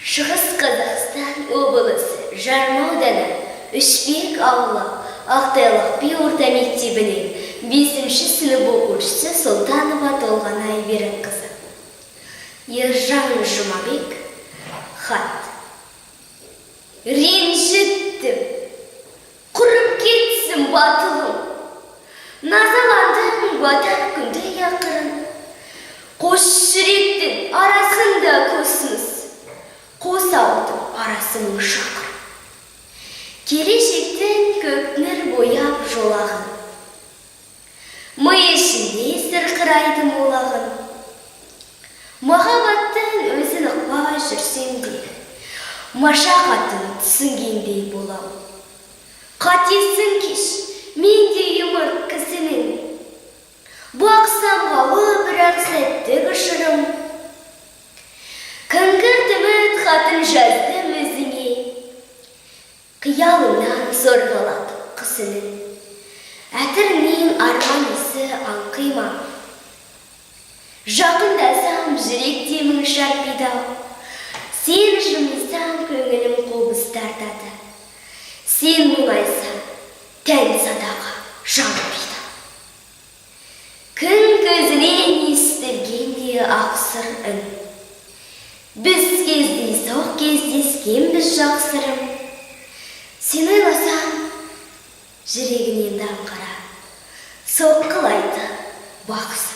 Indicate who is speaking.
Speaker 1: Шығыс Қазақстан облысы, Жарма ауданы, Үшбек ауылы, Ақтайлақ би орта мектебінің бесінші сынып оқушысы Сұлтанова Толғанай Берікқызы. Ержан Жұмабек. Хат. Ренжіттім, құрып кетсін батылым. Назаландым батар күнде ақырын. Қос жүректің арасында космос, қос ауылдың арасы мың шақырым. Келешектің көк нұр бояп жолағын. Ми ішінде сырқырайды молағын. Махаббаттың өзін ұқпай жүрсем де, машақатын түсінгендей болам. Қатесін кеш, мендей ымырт кісінің. Бақ самғауы бірақ сәттік ұшырым. Күңгірт үміт хатын жаздым өзіңе. Қиялымнан сорғалап қысының. Әтірінен арман иісі аңқи ма? Жақындасам, жүрек демің шарпиды-ау. Сен жымисаң, көңілім қобыз тартады. Сен мұңайсаң, тән садаға, жан пида. Күн көзінен естілгенде ақсыр үн. Біз кездейсоқ кездескенбіз, жақсырым. Сені ойласам, жүрегінен даңқара соққылайды бақ.